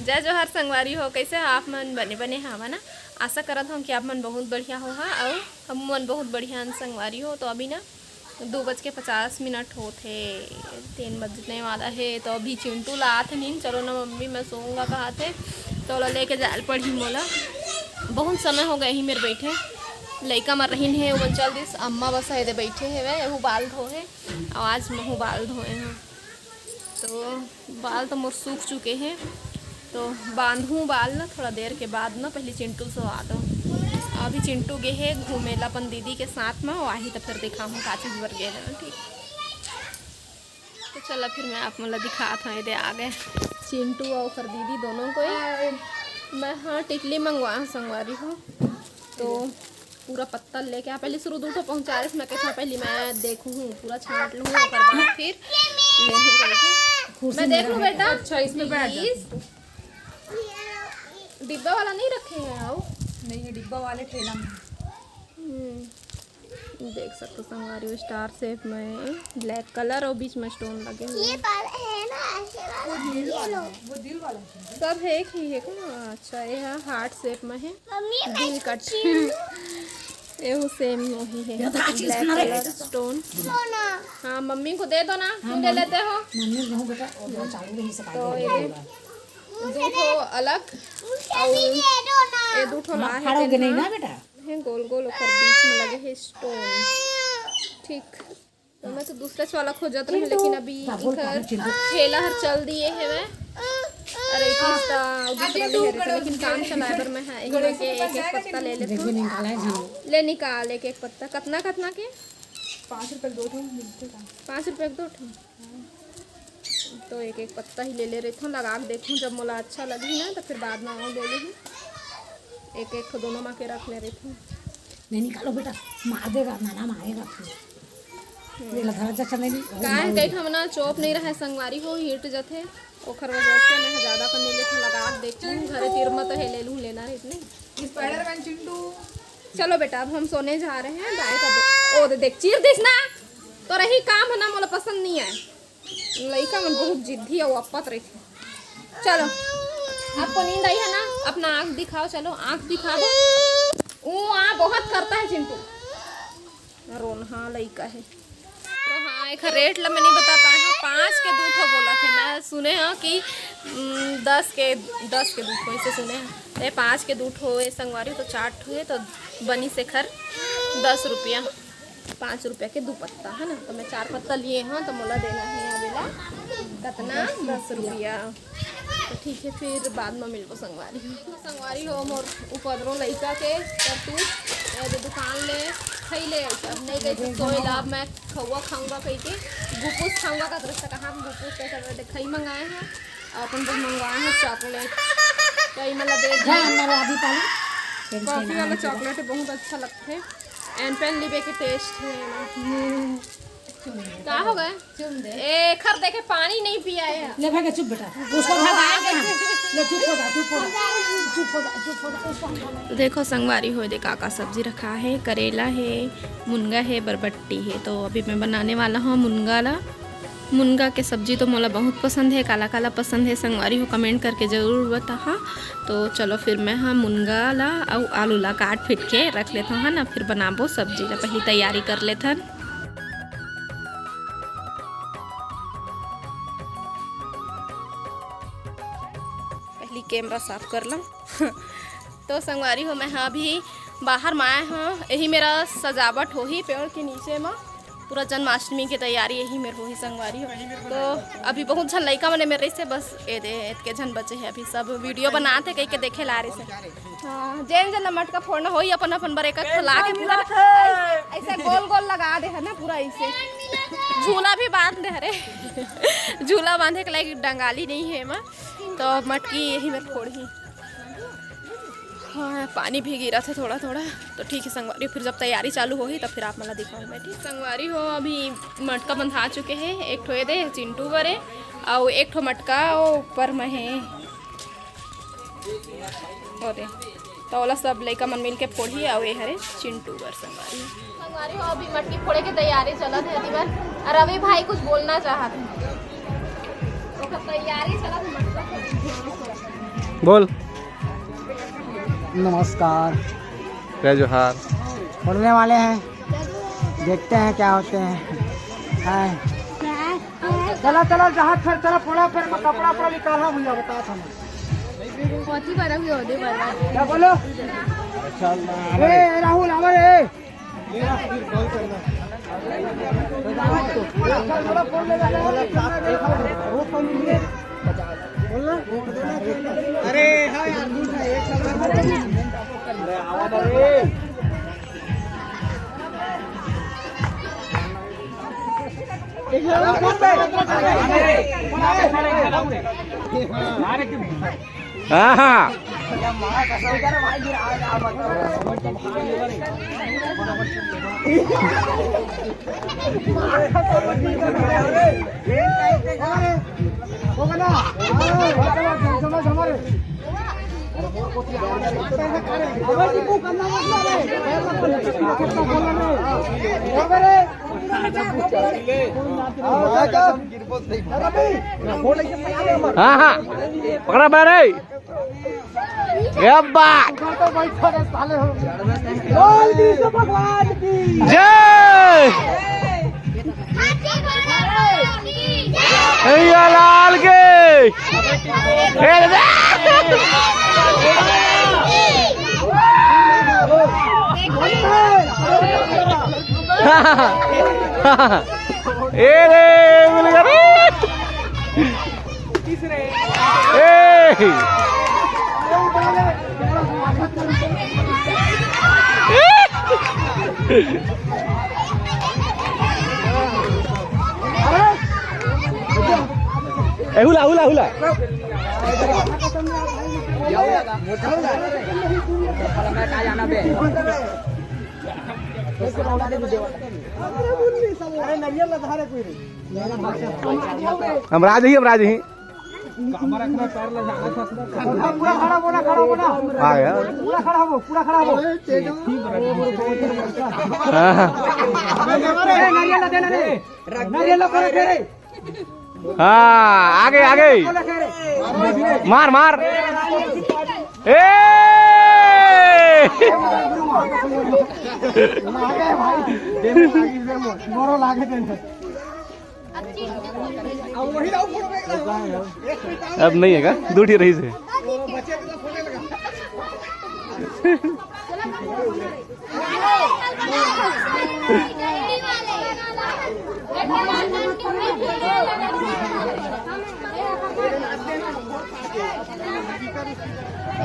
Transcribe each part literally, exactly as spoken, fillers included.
जय जोहार संगवारी हो, कैसे हो आप मन? बने बने हवा ना? आशा करत हूँ कि आप मन बहुत बढ़िया हो हा, अउ हम मन बहुत बढ़िया हन संगवारी हो। तो अभी ना दो बज के पचास मिनट होत हे, तीन बजने वाला हे। तो अभी चिंटू ला आथे नींद, चलो ना मम्मी मैं सोऊंगा कहाथे, तो ओला लेके जायल पड़ही मोला। बहुत समय हो गए ही मेरे बैठे, लइका मन रहिन हे, ओमन चल दिस, अम्मा बस एदे बैठे हेवय, एहू बाल धो हे, अउ आज महू बाल धोए हूँ। तो बाल तो मोर सूख चुके हैं, तो बांधूं बाल ना थोड़ा देर के बाद ना, पहले चिंटू सोवा दो। अभी चिंटू गे हे घूमे ला अपन दीदी के साथ में, वो आही तब फिर दिखाऊँ का चीज बर गे हे ना। ठीक, तो चला फिर मैं आप मन ला दिखात हूँ, एदे आ गए चिंटू और ओकर दीदी दोनों को ही। मैं हाँ टिकली मंगवा हूँ संगवारी हो, तो पूरा पत्ता लेके आ। पहले शुरू दू ठो पहुंचा रहे, मैं कहता पहले मैं देखूं, पूरा छांट लूं, ओकर बाद फिर लेहूं करके। मैं देख लूं बेटा। अच्छा, इसमें बैठ जा। Please। डिब्बा वाला नहीं रखे हैं, आओ। नहीं, ये डिब्बा वाले ठेला में। हम्म, देख सकते हो संगवारी, स्टार शेप में ब्लैक कलर और बीच में स्टोन लगे हुए ये हैं। वाला है ना, ऐसे वाला। वो दिल ये वाला लो। है, वो दिल वाला है। सब है एक ही है का? अच्छा, ये है हार्ट शेप में है। मम्मी, मैं दिल कट। चिंटू। ये वो सेम वही है, ये तो आज ब्लैक इसमें कलर रहेगा। स्टोन। सोना। हाँ, मम्मी को दे दो ना, हाँ, क्यों ले मम्मी। लेते हो? मम्मी, नहीं बेटा, वो चालू रही, सफाई तो कर ये रही है। दू ठो अलग, मुझे और भी दे दो ना। ये दू ठो ला है, फाड़ोगे नहीं ना बेटा? है गोल गोल, ओकर बीच में लगे है स्टोन। ठीक, तो मैं तो दूसरे से वाला खोजत रहे, लेकिन अभी इकर ठेला हर चल दिए है। मैं अरे इतना उधर चला नहीं है, लेकिन काम चलाए बर मैं है यही के एक एक पत्ता ले लेती हूँ। ले निकाल एक एक पत्ता। कतना कतना के? पाँच रुपये के दो ठो मिलते का। पाँच रुपये के दो ठो। तो एक एक पत्ता ही ले ले रहिथों, लगा के देखूँ, जब मोला अच्छा लगही ना तो फिर बाद में और ले लेही। एक एक ठो दोनों मा के रख ले रहिथों। नहीं निकालो बेटा, मार देगा, नाना मारेगा फिर। ये ला धरा जा चमेली। का है, कई ठमना चोप नहीं रहे संगवारी हो, हिट जथे, ओखर वजह से मैं ज्यादा कर नहीं लेथों, लगा के देखूँ, घरे तीर में तो है ले लूँ, लेना रहित नहीं। स्पाइडरमैन चिंटू। चलो बेटा, अब हम सोने जा रहे हैं, बाय कर दो। ओ दे देख, चीर दिस ना, तो रही काम है ना, मोला पसंद नहीं है। लइका मन बहुत जिद्दी अउ अप्पत रहिथे। चलो, आपको नींद आई है ना? अपना आँख दिखाओ, चलो आँख दिखा दो। ऊ आ बहुत करता है चिंटू, रोनहा लइका है। तो हाँ, एक रेट ला मैं नहीं बता पाए हूँ, पाँच के दू ठो बोला थे। मैं सुने हूँ कि उम, दस के, दस के दू ठो ऐसे सुने हूँ। तो ये पाँच के दू ठो ये संगवारी तो चार ठो है, तो बनी से खर दस रुपया। पाँच रुपया के दू पत्ता है ना, तो मैं चार पत्ता लिए हूँ, तो मोला देना है अभी ला कतना? दस रुपया। तो ठीक है, फिर बाद में मिलबो संगवारी। संगवारी हो मोर उपद्रो लइका के करतूत, ये जो दुकान ले खई ले ऐसा नहीं गई तो सोए ला, मैं खौवा खाऊंगा कह के गुपूस खाऊंगा का तरफ से कहा हम गुपूस कैसे खई मंगाए हैं और अपन बर मंगवाए हैं चॉकलेट, तो ये मतलब दे दिया। कॉफी वाला चॉकलेट है, बहुत अच्छा लगता है। एंड पेन लिबे के टेस्ट है ना। का हो गए? चुम दे। ए, खर देखे पानी नहीं पिया है। ले भाई, चुप बेटा। उसको भगाएंगे हम। ले, चुप हो जा, चुप हो जा। चुप हो जा, चुप हो जा। उसको हम भगाएंगे। तो देखो संगवारी हो, दे का का सब्जी रखा है, करेला है, मुनगा है, बरबट्टी है। तो अभी मैं बनाने वाला हूँ मुनगा ला। मुनगा के सब्जी तो मोला बहुत पसंद है। काला काला पसंद है संगवारी हो, कमेंट करके जरूर बताहा। तो चलो फिर मैं हा मुनगा ला अउ आलू ला काट फिट के रख लेथन, है ना, फिर बनाबो सब्जी ला। पहली तैयारी कर लेथन। पहली कैमरा साफ कर लूँ। तो संगवारी हो, मैं हा अभी बाहर में आए हूँ, यही मेरा सजावट होही पेड़ के नीचे में। पूरा जन्माष्टमी के तैयारी यही मेर होही संगवारी हो। तो अभी बहुत झन लइका मने मेर रहिसे, बस ए दे एतके झन बचे है। अभी सब वीडियो बनाते कह के देखे ला रहिसे। हाँ, जेन जेन ला मटका फोड़ना होही अपन अपन बर एक एक ठो ला के पूरा ऐसे गोल गोल लगा दे है ना, पूरा ऐसे झूला भी बांध दे हरे। झूला बांधे के लायक डंगाली नहीं है एमा, तो मटकी यही मेर फोड़ही। हाँ, पानी भी गिरा था थोड़ा थोड़ा। तो ठीक है संगवारी, फिर जब तैयारी चालू होही तब फिर आप मन ला दिखाऊँ मैं। ठीक संगवारी हो, अभी मटका बंधा चुके है। एक ठो ए दे चिंटू बरे, अउ एक ठो मटका ओ ऊपर में है। अरे तो ओला सब लइका मन मिल के फोड़ही, अउ ए हरे चिंटू बर संगवारी। संगवारी हो, अभी मटकी फोड़े के तैयारी चलत है दीवार, और रवि भाई कुछ बोलना चाहत है। ओकर तैयारी चलत है मटका फोड़े के। बोल। नमस्कार। जय जोहार। फोड़ने वाले हैं, देखते हैं क्या होते हैं। हाय। चला चला, जहाँ फिर चला, फोड़ा फिर, मैं कपड़ा उपड़ा निकाला भैया, बता था। कथी बना हुई होने वाला? क्या बोलो? ए राहुल, हमारे ए। अरे हाँ यार, दूर है, एक साथ। हाँ, हाँ। हाँ, हाँ, पकड़ा बारे। क्या बात। बोल विष्णु भगवान की जय। भैया लाल के। ए रे, मिल गया रे। ए। ए, हुला, हुला, हुला। हम राज ही, हम राज ही। पूरा खड़ा होना, खड़ा होना। आ गया। पूरा खड़ा हो, पूरा खड़ा हो। हाँ। ए, नारियल ला देना रे। नारियल ला करे रे। हाँ, आगे, आगे। मार, मार। ए! अब नहीं है का? दू ठी रही से।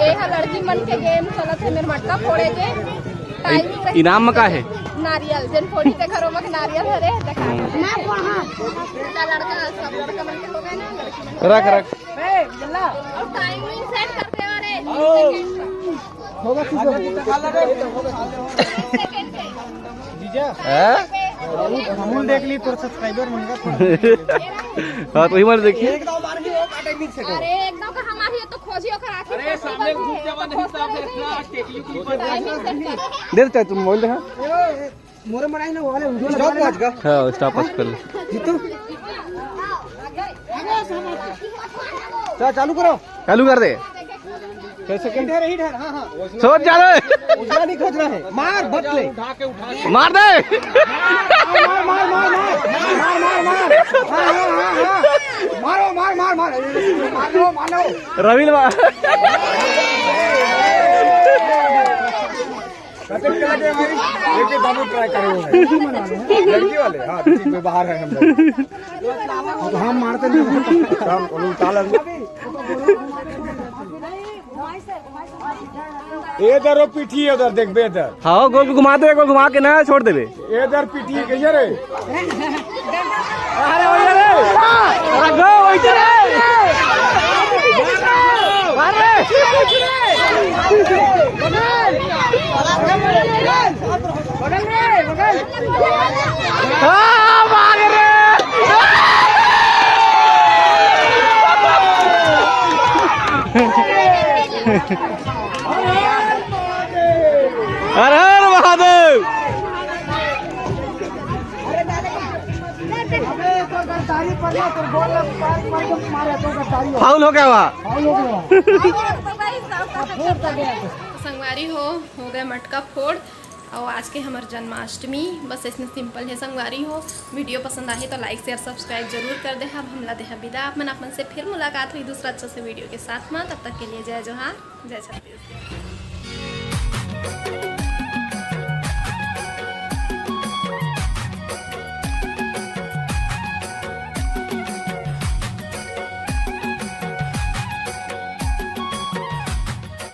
ए हा लड़की मन के गेम चलत हे, मेर मटका फोड़े के। टाइमिंग रही इनाम में का हे? नारियल, जेन फोड़ी ते घरो में नारियल हरे, देखा। हम्म। ना वहाँ। लड़का, सब लड़का मन के हो गए ना, लड़की मन के। रख, रख। ए, जल्ला। और टाइमिंग सेट कर दे रे। होगा, ठीक है। जीजा, हैं? हमहूँ देख ली, तोर सब्सक्राइबर मन का। हाँ, तो ही मार देखिए। एक दाव मार भी हो, काटे मिल सके। अरे, एक दाव का हमारी ये तो खोजी ओकर आखिर अरे, सामने घूम के बाद नहीं, सामने इतना टेकली की टाइमिंग सेट कर। दे दे, तुम मोबाइल देखा। मोरे मराई ना, वो वाले वीडियो स्टॉप वॉच का। हाँ, स्टॉप वॉच कर ले। जीतू। चल, चालू करो। चालू कर दे। कैसे के? इधर, इधर, हाँ, हाँ। सोच जा रे। उजला नहीं खोज रहा है। मार, बट ले। मार दे। मार, मार, मार, मार। मार, मार, मार, मार। हाँ, हाँ, हाँ, हाँ। मारो, मार, मार, मार। मारो, मारो। रविल मार। कतेक के लगे भाई? एक ही बाबू ट्राई करे हुए हैं। लड़की वाले? हाँ, ठीक में बाहर है हम लोग। अब हम मारते नहीं। काम को लोग ताला ए दर वो पीठी है उधर, देखबे इधर। हाँ, गोल घुमा दे, गोल घुमा के ना छोड़ देबे। ए दर पीठी कैसे रे? अरे, ओए रे। अरे, गो, ओए रे। अरे। बगल रे, बगल। हाँ, मार रे। हर हर महादेव। फाउल हो गया हुआ। तो संगवारी हो, हो गए मटका फोड़। और आज के हमर जन्माष्टमी बस ऐसने सिंपल है संगवारी हो। वीडियो पसंद आए तो लाइक शेयर सब्सक्राइब जरूर कर दे। अब हमला देहा विदा, आप मन आप मन से फिर मुलाकात हुई दूसरा अच्छा से वीडियो के साथ में। तब तक के लिए जय जोहार, जय छत्तीसगढ़।